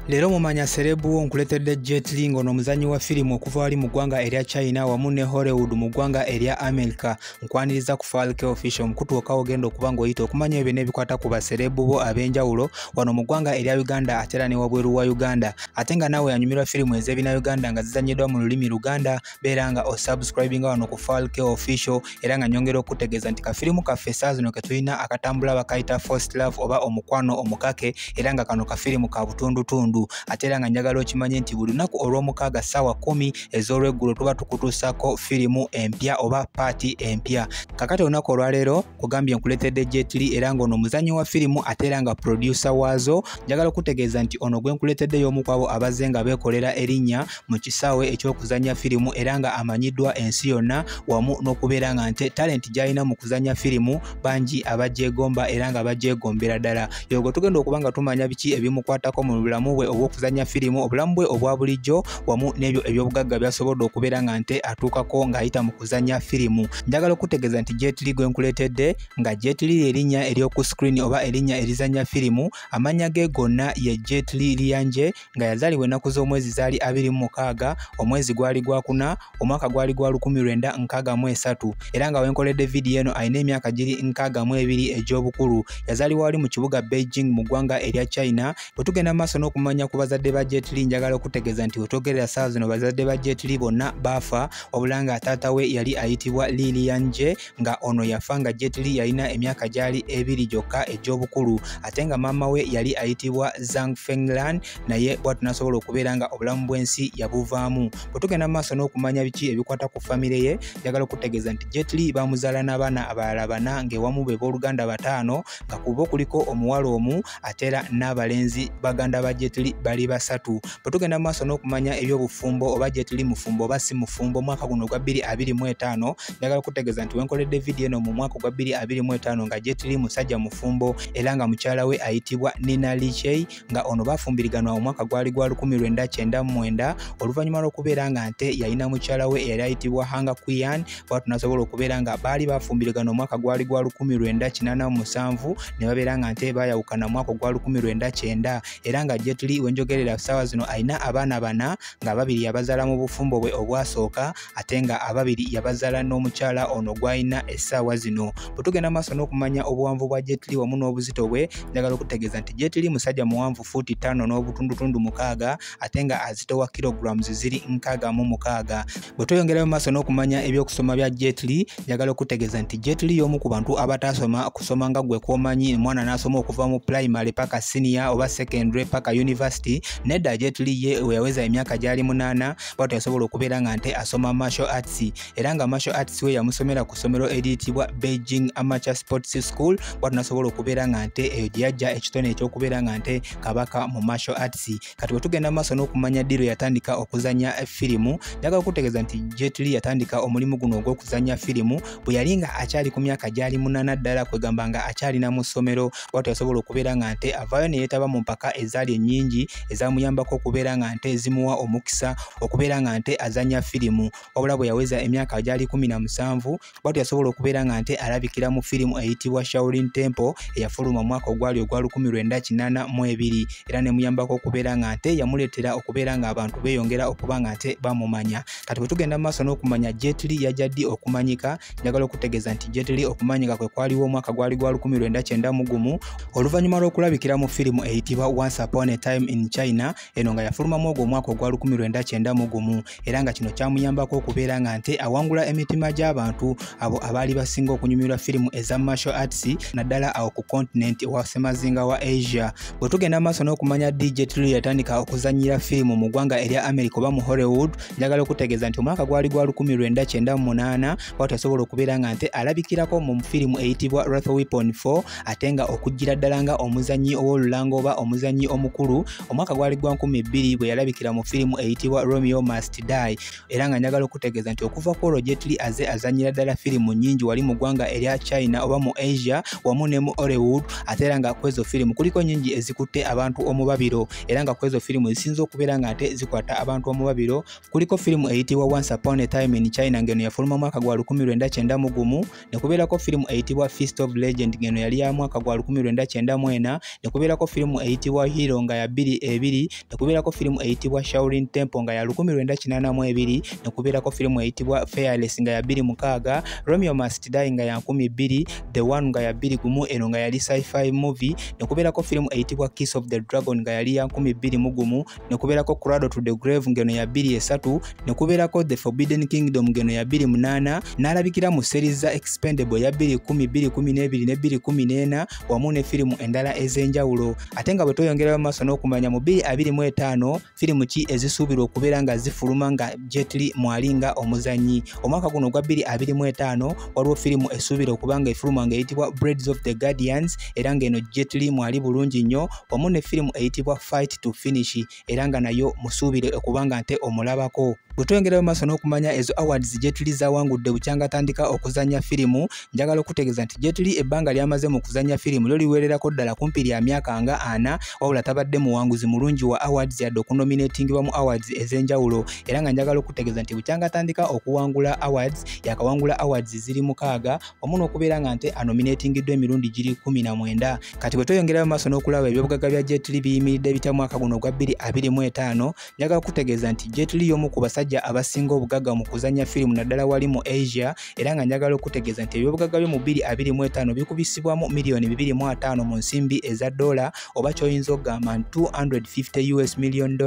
Leero mumanya celeb nkuleetedde Jet Li ng'ono omuzannyi wa firimu okuva wali mu ggwanga erya China wamu ne Hollywood mu ggwanga erya America. Nkwaniriza ku Falke Official, omukutu wokka ogenda okuba ng'oyita okumanya ebyo n'ebikwata ku baserebu bo ab'enjawulo wano mu ggwanga erya Uganda ate era ne wabweru wa Uganda. Ate nga naawe yanyumirwa firimu ez'ebina-Uganda nga zizannyiddwa mu lulimi Luganda, beera nga osubscribinga wano ku Falke Official. Era nga nyongera okutegeeza nti kafirimu kaffe essaawa zino ke tulina akatambula bakayita Forced Love oba omukwano omukake, era nga kano kafirimu ka butundutundu. Ate era nga njagala okimanye nti buli lunaku olw'omukaaga ssaawa 10 ez'olweggulo tuba tukutuusaako firimu empya oba paati empya. Kakati olunaku olwaleero kugambye nkuleetedde Jet Li, era ng'ono omuzannyi wa firimu ate era nga producer waazo. Njagala okutegeeza nti ono gwe nkuleetedde y'omu ku abo abazze nga beekolera erinnya mu kisaawe eky'okuzannya firimu, era nga amanyiddwa ensi yonna wamu n'okubeera nga nte talenti gy'alina mu kuzannya firimu bangi abagyegomba era nga bagyegombera ddala. Yogwo tugenda okuba nga tumanya biki ebimukwatako mu bulamu bwe obw'okuzannya firimu, obulamu bwe obwa bulijjo wamu n'ebyo eby'obugagga by'asobodde okubeera nga nte atuukako ng'ayita mu kuzannya firimu. Njagala okutegeeza nti Jet Li gwe nkuleetedde, nga Jet Li erinnya ery'oku screen oba erinnya erizannya firimu, amannya ge gonna ye Jet Li Lianje, nga yazaalibwa ennaku z'omwezi zaali 26, omwezi gwali gwakuna, omwaka gwali gwa 1963, era nga wenkoledde vidiyo eno alina emyaka giri 62 egy'obukulu. Yazaalibwa wali mu kibuga Beijing mu ggwanga erya China. Bwe tugenda maaso n'okumanya ku bazadde ba Jet Li, njagala okutegeeza nti wetwogerera ssaawa zino bazadde ba Jet Li bonna baafa, wabula nga taata we yali ayitibwa Li Lianje, nga ono yafa nga Jet Li yalina emyaka gyali 2 gyokka egy'obukulu, ate nga maama we yali ayitibwa Zhang Fenglan, naye bw'atyo n'asobola okubeera nga obulamu bw'ensi yabuvaamu. Bwe tugenda maaso n'okumanya biki ebikwata ku famire ye, njagala okutegeeza nti Jet Li bamuzaala n'abaana abalala 4, ng'ewamu be booluganda 5, nga ku bo kuliko omuwala omu ate era n'abalenzi baganda ba Jet Li bali 3. Bwe tugenda maaso n'okumanya eby'obufumbo oba Jet Li mufumbo oba si mufumbo mwaka guno ogwa 2025, njagala okutegeeza nti wenkoledde vidiyo eno mu mwaka ogwa 2025 nga Jet Li musajja mufumbo, era nga mukyala we ayitibwa Nina Lichey, nga ono bafumbiriganwa omwaka gwali gwa 1999 oluvannyuma lw'okubeera nga nte yalina mukyala we eyali ayitibwa Hanga Qian. Bw'atyo n'asobola okubeera nga baali bafumbiriganwa omwaka gwali gwa 1987 ne babeera nga nte baayawukana mwaka ogwa 1990. Era nga Jet Li wenjogerera ssaawa zino alina abaana 4, nga 2 yabazaala mu bufumbo bwe obwasooka, ate nga 2 yabazaala n'omukyala ono gw'alina essaawa zino. Bwe tugenda maaso n'okumanya obuwanvu bwa Jet Li wamu n'obuzito bwe, njagala okutegeeza nti Jet Li musajja muwanvu fuuti 5.6 ate nga azitowa kilograms ziri 66. Bwe tweyongerayo maaso n'okumanya ebyokusoma bya Jet Li, njagala okutegeeza nti Jet Li y'omu ku bantu abataasoma kusoma nga gwe kw'omanyi omwana n'asoma okuva mu primary paka senior oba secondary paka university. Nedda, Jet Li ye we yaweza emyaka gyali 8 bw'atyo yasobola okubeera nga nte asoma martial arts, era nga martial arts we yamusomera ku ssomero eriyitibwa Beijing Amateur Sports School. Bw'atyo n'asobola okubeera nga nte eyo gye yajja ekitone eky'okubeera nga nte kabaka mu martial arts. Kati bwe tugenda maaso n'okumanya ddi lwe yatandika okuzannya firimu, njagala okutegeeza nti Jet Li yatandika omulimu guno ogw'okuzannya firimu bwe yali nga akyali ku myaka gyali 8 ddala, kwegamba nga akyalina mu ssomero. Bw'atyo yasobola okubeera nga nte avaayo ne yeetaba mu mpaka ezaali ennyingi ezamuyambako okubeera nga nte zimuwa omukisa okubeera nga nte azannya firimu. Wabula bwe yaweza emyaka gyali 17, bw'atyo yasobola okubeera nga nte alabikira mu firimu eyitibwa Shaolin Temple eyafuluma mwaka ogwali ogwa 1982, era ne muyambako okubeera nga nte yamuleetera okubeera nga abantu beeyongera okuba nga nte bamumanya. Kati bwe tugenda maaso n'okumanya Jet Li yajja ddi okumanyika, njagala okutegeeza nti Jet Li okumanyika kwe kwaliwo omwaka gwali gwa 1991 oluvannyuma lw'okulabikira mu firimu eyitibwa Once Upon a Time in China, eno nga yafulumamu ogwo omwaka ogwa 1991, era nga kino kyamuyambako okubeera nga nte awangula emitima gy'abantu abo abaali basinga okunyumirwa firimu eza martial arts, naddala awo ku continent wa semazinga wa Asia. Bwe tugenda maaso n'okumanya ddi Jet Li yatandika okuzannyira firimu mu ggwanga erya America oba mu Hollywood, njagala okutegeeza nti omwaka gwali gwa 1998 bw'atyo yasobola okubeera nga nte alabikirako mu firimu eyitibwa Lethal Weapon 4, ate nga okujjira ddala nga omuzannyi ow'olulango oba omuzannyi omukulu omwaka gwali gwa 2000 bwe yalabikira mu firimu eyitibwa Romeo Must Die. Era nga njagala okutegeeza nti okuva ku olwo Jet Li aze azannyira ddala firimu nnyingi wali mu ggwanga erya China oba mu Asia wamu ne mu Hollywood, ate era nga kwezo firimu kuliko nnyingi ezikutte abantu omubabiro, era nga kwezo firimu ezisinze okubeera nga ate zikwata abantu omubabiro kuliko firimu eyitibwa Once Upon a Time in China, ng'eno yafuluma mwaka gwa 1991, ne kubeerako firimu eyitibwa Fist of Legend, ng'eno yali ya mwaka gwa 1994, ne kubeerako firimu eyitibwa Hero nga ya 2020, ne kubeerako firimu eyitibwa Shaolin Temple nga ya 1982, ne kubeerako firimu eyitibwa Fearless nga ya 2006, Romeo Must Die nga ya 2000, The One nga ya 2001, eno nga yali sci-fi movie, ne kubeerako firimu eyitibwa Kiss of the Dragon nga yali ya 2001, ne kubeerako Cradle to the Grave ngeno ya 2003, ne kubeerako The Forbidden Kingdom ngeno ya 2008, n'alabikira mu series za Expendable ya 2010, 2012 ne 2014 wamu ne firimu endala ez'enjawulo. Ate nga bwe tweyongerayo maaso n'okumanya mu 2025 firimu ki ezisuubirwa okubeera nga zifuluma nga Jet Li mwali nga omuzannyi. Omwaka guno ogwa 2025 waliwo firimu esuubira okuba nga efuluma nga eyitibwa Blades of the Guardians, era ng'eno Jet Li mwali bulungi nnyo, wamu ne firimu eyitibwa Fight to Finish, era nga nayo musuubire okuba nga nte omulabako. Bwe tweyongerayo maaso n'okumanya ezo awards Jet Li zawangudde bukyanga atandika okuzannya firimu, njagala okutegeeza nti Jet Li ebbanga ly'amaze mu kuzannya firimu lyo liwererako ddala kumpi lya myaka nga 40, wabula tabadde muwanguzi mulungi wa awards yadde okunominatingibwa mu awards ez'enjawulo. Era nga njagala okutegeeza nti bukyanga atandika okuwangula awards, yakawangula awards ziri 6, wamu n'okubeera nga nte anominatingiddwa emirundi giri 19. Kati bwe tweyongerayo maaso n'okulaba ebyobugagga bya Jet Li biyimiridde bitya mwaka guno ogwa 2025, njagala okutegeeza nti Jet Li y'omu ku basajja abasinga obugagga mu kuzannya firimu naddala wali mu Asia, era nga njagala okutegeeza nti ebyobugagga bye mu 2025 bikubisibwamu miliyoni 250 mu nsimbi eza dola, oba ky'oyinza okugamba nti $250 US million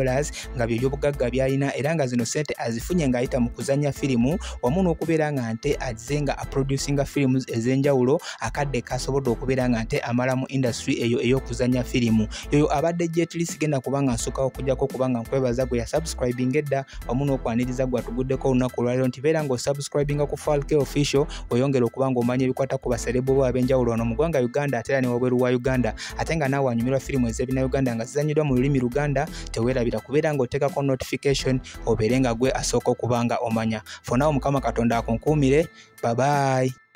nga bye byobugagga by'alina, era nga zino ssente azifunye ng'ayita mu kuzannya firimu wamu n'okubeera nga nte azze nga aproducinga firimu ez'enjawulo akadde kasobodde okubeera nga nte amala mu industry eyo ey'okuzannya firimu. Yoyo abadde Jet Li, sigenda kubanga nsukkawo okujjako kubanga nkwebaza gwe yasubscribinga edda wamu n'okwaniriza gwe atuguddeko olunaku olwaleero nti beera ng'osubscribinga ku Falke Official oyongera okuba ng'omanya ebikwata ku baserebu bo ab'enjawulo wano mu ggwanga Uganda ate era ne wabweru wa Uganda. Ate nga naawe anyumirwa firimu ez'ebinnauganda nga zizanyiddwa mu lulimi Luganda, teweerabira kubeera ng'oteekako notification obeere nga gwe asooka okuba nga omanya. For now, Mukama Katonda akunkuumire. Bye bye.